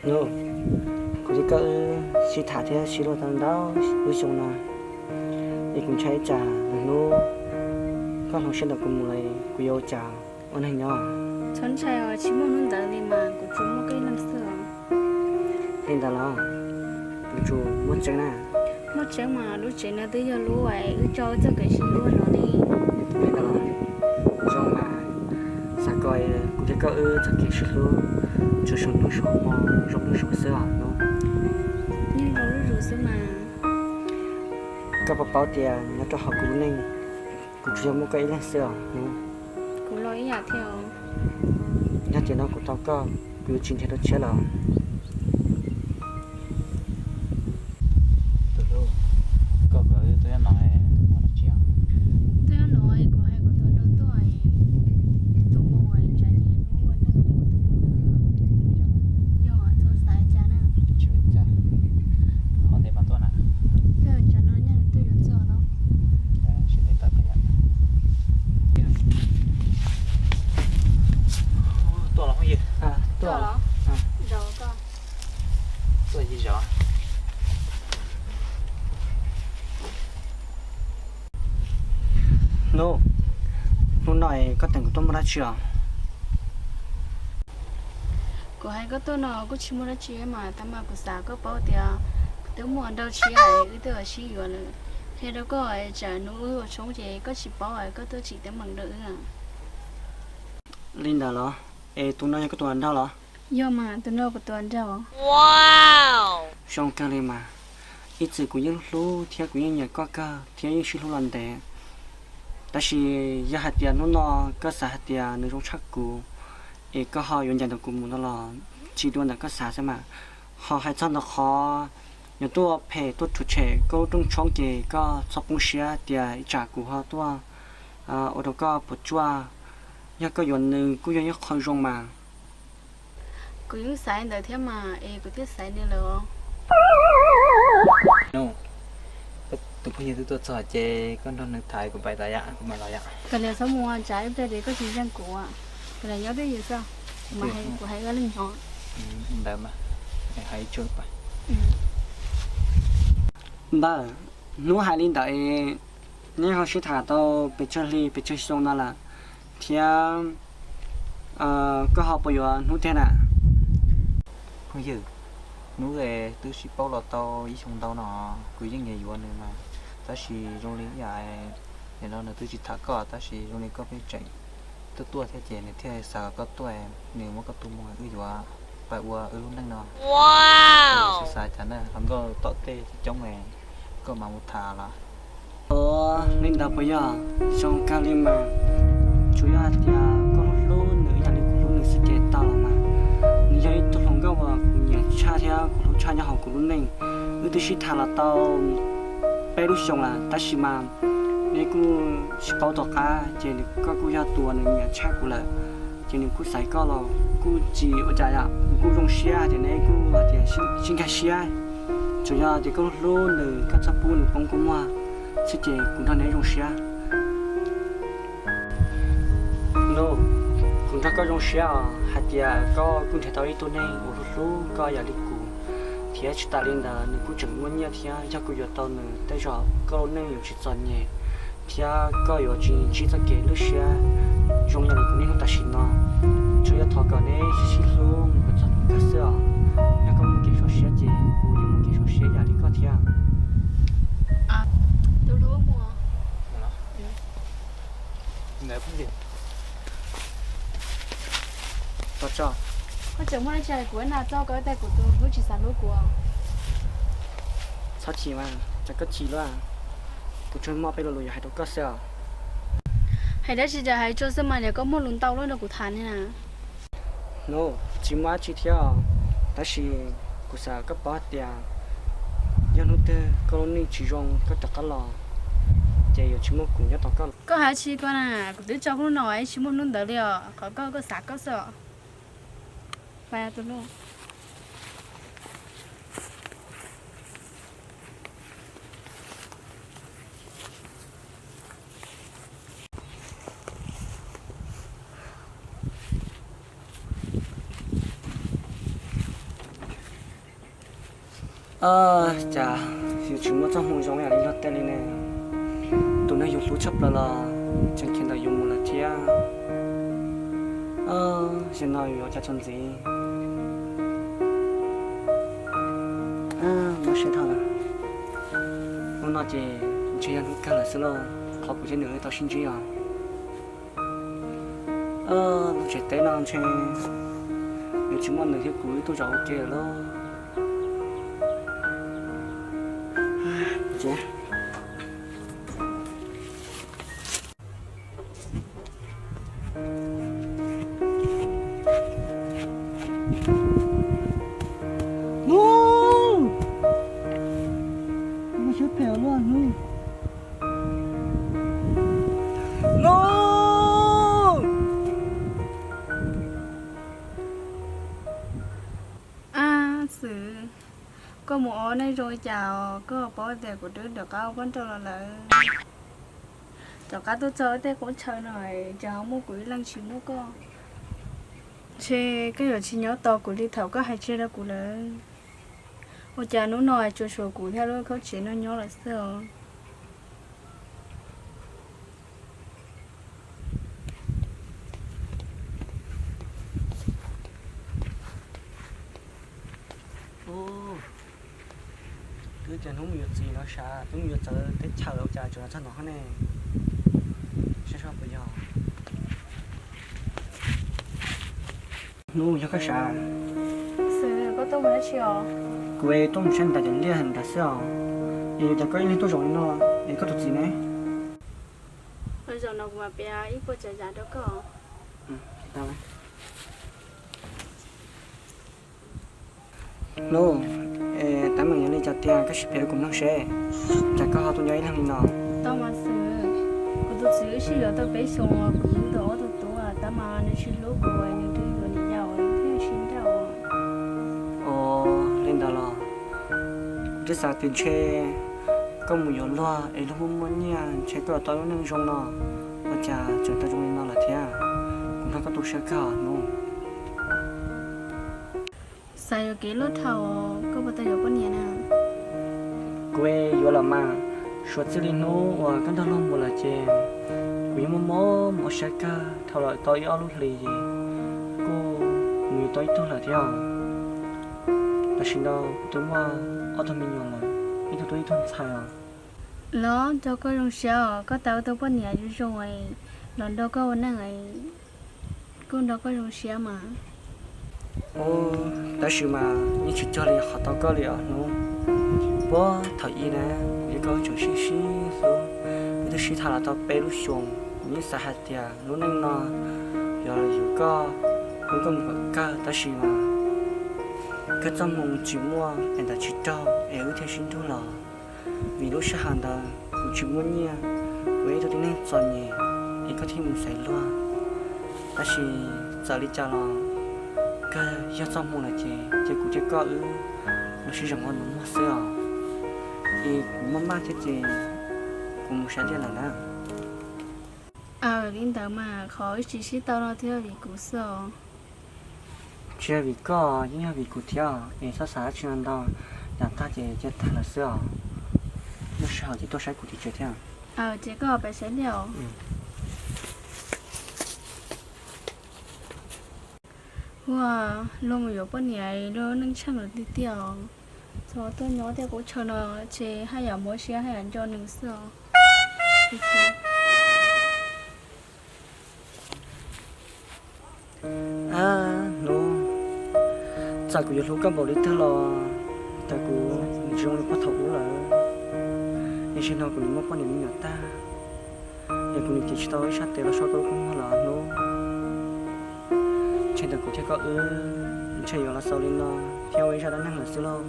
Nub, kuv thiab koj wb sib tham thiab sib luag tau ntau lub xyoo no, es kuv ntshai ib tsam lwm hnub koj hloov siab ntawm kuv mus lawm kuv yuav ua cas ua neeg nyob? Txhob ntshai os, tsis muaj hnub ntawd li mas, kuv tsuas muaj koj ib leeg xwb os. Li ntawd los? Kuv tsuas muaj tseeb na. Muaj tseeb mas, lub tsev no twb yog lub uas wb tso wb txoj kev sib hlub no li. Li ntawd los? Zoo mas, xav kom kuv thiab koj wb txoj kev sib hlub tsuas zoo hnub zoo hmo, zoo hnub zoo xwb os Nub. Yeej zoo zuj zus xwb mas. Koj puas paub tias nyob rau hauv kuv lub neej, kuv tsuas yog muaj koj ib leeg xwb os Nub. Kuv los ib yam thiab. Yog tias no kuv tau koj, kuv yuav tsis nrhiav dua tshiab lawm. Tus hlub, koj kom wb tuaj nyob no muaj dab tsi os? Tuaj nyob no kuv hais kuv tus nraug tuaj, tus mus tsam ces hnub ua neej ua tus mus. Yog txhob xav cas na. Tsis ua cas, qhov ntev mas tuaj na. Yog tsam no nyaj nws tuaj yuav txog no. Sib ntev tau koj yam. Tuaj los phooj ywg? Tuaj los? Zov koj. Tuaj yig zov. Hnub, hnub no koj teem kuv tuaj muaj dab tsi os? Kuv hais koj tuaj no kuj tsis muaj dab tsi mas, tab mas kuv xav koj paub tias kuv twb muaj nraug tshiab, wb twb sib yuav lawm. Qhia rau koj, tsam hnub wb ua tshoob ces koj tsis paub, koj tuaj tsim teeb meem rau wb. Li ntawd los? Es tus no yog koj tus hluas nraug los? Yog mas, tus no kuv tus hluas nraug. Zoo kawg li mas, ib txwm kuv yeej hlub thiab kuv yeej nyiam koj kawg thiab yeej sib hlub los ntev. Tab sis yog hais tias hnub no koj xav hais tias nws zoo tshaj kuv, es koj ho yuav ncaim ntawm kuv mus no los tsis dua ntawm koj xav xwb mas. Ho hais txog ntawm qhov yuav tuaj phem tuaj rhuav tshem koj lub rooj tshoob ces koj txhob poob siab tias ib tsam kuv ho tuaj ua rau koj puas tsuaj. Yog koj yuav nws kuj yog ib qho zoo mas. Kuv yeej xav ntawd thiab mas, es kuv thiaj xaiv nws lawm. Nub, tus phooj ywg twb tuaj txog ces koj nrog nws tham, kuv pais tas yam, kuv mam los yam. Kav liam txhob mus, tsam ib pliag ces koj tsis ntseeg kuv. Kav liam nyob twj ywm xwb, kuv hais ua leej nyob. Ntawd mas, hais tsuag pas. Npawg, hnub hais li ntawd es neb ho sib tham tau pes tsawg hli pes tsawg xyoo no lawm, thiab koj ho puas yuav Hnub tiag na? Phooj ywg, Hnub twb sib paub los tau ib xyoo ntau no, kuv yeej nyiam yuav nws mas, tab sis zoo li yam no nws twb tsis tham koj, tab sis zoo li koj pheej tseem tuaj tuaj thiab ces nws thiaj xav kom koj tuaj, nws muab koj tus mus wb yuav pab ua wb lub neej no. Xav xav cas na, hluas nkauj tom tej coob coob, koj mam mus tham los. Ua li ntawd puas yog? Zoo kawg li mas, tsuas yog hais tias koj hlub hlub nws ib yam li kuv hlub nws xwb ces tau los mas. Nws yog ib tug hluas nkauj uas kuv nyiam tshaj thiab kuv hlub tshaj nyob hauv kuv lub neej. Wb twb sib tham los tau peb lub xyoos lawm tab sis mas neb kuj sib paub tom qab ces koj kuj yog tus uas nws nyiam tshaj kuv lawm. Ces nws kuj xaiv koj los kuj tsis ua cas yom, nws kuj zoo siab tias neb kuj hais tias sib nkag siab. Tsuas yog tias koj hlub nws, koj txhob pub nws poob kua muag xwb ces kuv nrog neb zoo siab. Nub, kuv nrog koj zoo siab os, hais tias koj kuj nrhiav tau ib tug neeg uas hlub hlub koj yam li kuv, thiab tsis tas li ntawd nws kuj tseem muaj nyiaj thiab, yog kuv yuav tau nws tej zaum koj lub neej yuav tsis txom nyem thiab koj yuav tsis ntsib txoj kev lwj siab zoo yam li kuv niaj hnub tam sim no. Tsuas yog thov kom neb sib sib hlub mus kom txog hnub kawg xwb os. Yog koj muaj kev zoo siab ces kuv yeej muaj kev zoo siab yam li koj thiab. Koj tseem muaj dab tsi hais kuv na, txhob koj tej kuv tus hlub tsis xav hlub kuv. Txhob chim mas, txawm koj chim luaj, kuv tsuas muaj peb lo lus yuav hais rau koj xwb os. Hais dab tsi ces hais tsuag xwb mas, yog koj muaj lus ntau luaj nrog kuv tham ni na. Hnub, tsis muaj dab tsi thiab os, tab sis kuv xav koj paub hais tias yog hnub twg koj lub neej tsis zoo koj rov qab los, ces yuav tsis muaj kuv nyob tos koj lawm. Koj hais dab tsi ko na, kuv twb tso hnub no es tsis muaj hnub ntawd li os, qhov koj koj xav koj xwb os. Pais tus hlub. Cas yuav tsis muaj txoj hmoo zoo yam li luag tej li ne? Tus neeg yus hlub tshaj plaws los tseem khiav ntawm yus mus lawm thiab. Zaum no yuav ua cas txuas ntxiv? Muab siab dhau lawm. Hnub no ces ntshe yog hnub kawg lawm xwb lauj, qhov kuv thiab nws wb tau sib ntsib os. Lub tsev teb no ntshe yuav tsis muaj nws thiab kuv wb tuaj zaum ua ke lawm lauj. Hnub, koj siab phem ua luaj Hnub. Hnub. Ab Xwm, koj mus ua neej zoo li cas os? Koj paub tias kuv twb rov qab ua poj nrauj los lawm. Rov qab tuaj txog tej qub chaw no, ces ho muaj kuv ib leeg tsis muaj koj. Ntshe koj yuav tsis nyob tos kuv li thaum koj hais tseg rau kuv lawm. Ua cas hnub no tsuas tshuav kuv thiab lub khaub tsev no nyob lawm xwb os? Twb tias hnub mus yuav txiv no sav, twb mus yuav txawv teb chaws ua cas tseem los txog no ne? Saib seb puas yog. Hnub, yog koj sav? Xwm, koj tuaj mus dab tsi os? Kuv tuaj mus saib nram cov liaj nrad xwb os. Es ua cas koj ib leeg tuaj zaum li no, es koj tus txiv ne? Zaum no kuv mam piav ib puas tsav yam rau koj. Hnub, tab meeg yog li cas tiag koj sim piav rau kuv mloog seb, cas koj ho tuaj nyob ib leeg li no? Tau mas Xwm, kuv tus txiv wb sib yuav tau peb xyoos, kuv tau ob tug tub, tab mas nws tsis hlub kuv, nws twb yuav niam yau, nws twb sib nrauj. Ua li ntawd los? Kuv twb xav tias ntshe koj mus yuav luag es luag muaj muaj nyiaj ntshe koj yuav tau lub neej zoo no, ua cas tseem tau zoo li no lawm thiab? Kuv nrog koj tu siab kawg Hnub. Xav yuav kev luaj dhau, koj puas tau yuav poj niam na? Kuv yuav lawm mas, suav txij li hnub uas koj nrog luag mus lawm ces kuv yeej muaj mob mob siab kawg dhau lawm tau ib ob lub hlis, kuj mus yuav tau ib tug lawm thiab. Tam sim no kuv twb muaj ob tug me nyuam lawm, ib tug tub ib tug ntxhais os. Los nrog koj zoo siab os, koj tau tus poj niam zoo zoo los nrog koj ua neej, kuj nrog koj zoo siab mas. Tab sis mas yeej tsis cuag li qhov tau koj li os Hnub. Puag thaum ub na, kuv thiab koj tseem sib sib hlub, wb twb sib tham los tau peb lub xyoos, kuv yeej xav hais tias lub neej no yog yuav koj hlub koj mus kom kawg, tab sis mas kawg txoj hmoo tsis muaj es ntawm tsis raug es wb thiaj sib nrug los. Vim lub sij hawm ntawd kuv tsis muaj nyiaj, kuv ib tug tib neeg txom nyem es koj thiaj mus xaiv luag. Tab sis txawm li cas los kawg yog txoj hmoo lawm ces cia kuv thiab koj wb los sib zam nkaus mus muag xwb os. Es kuv maj maj thiab ces kuv mus saib liaj lawm na. Aws, li ntawd mas qhov wb tsis sib tau no thiaj vim kuv xwb os. Tsis yog vim koj, yeej yog vim kuv thiab, es txhob xav dab tsi no ntau, yav tag ces cia tag lawm xwb os. Lub sij hawm ces tuaj saib kuv tim tsev thiab. Ces koj pab saib liaj os. Ua, luag mus yuav poj niam luag neej tsheej lawm tiag tiag os. Txhob tuaj nyob tej qub chaw no, ces haj yam mob siab haj yam nco nws xwb os. Ab Hnub, txawm kuv yuav hlub koj npaum li twg los cas kuv tsis zoo li puag thaum ub lawm. Tam sim no kuv nim muaj poj niam me nyuam tag, es kuv nim cev tsis tau ib sab tes los so koj lub kua muag los Hnub. Ntshe ntawm kuv thiab koj wb ntshe yuav los xaus li no thiab ua ib zaj dab neeg lawm xwb lauj.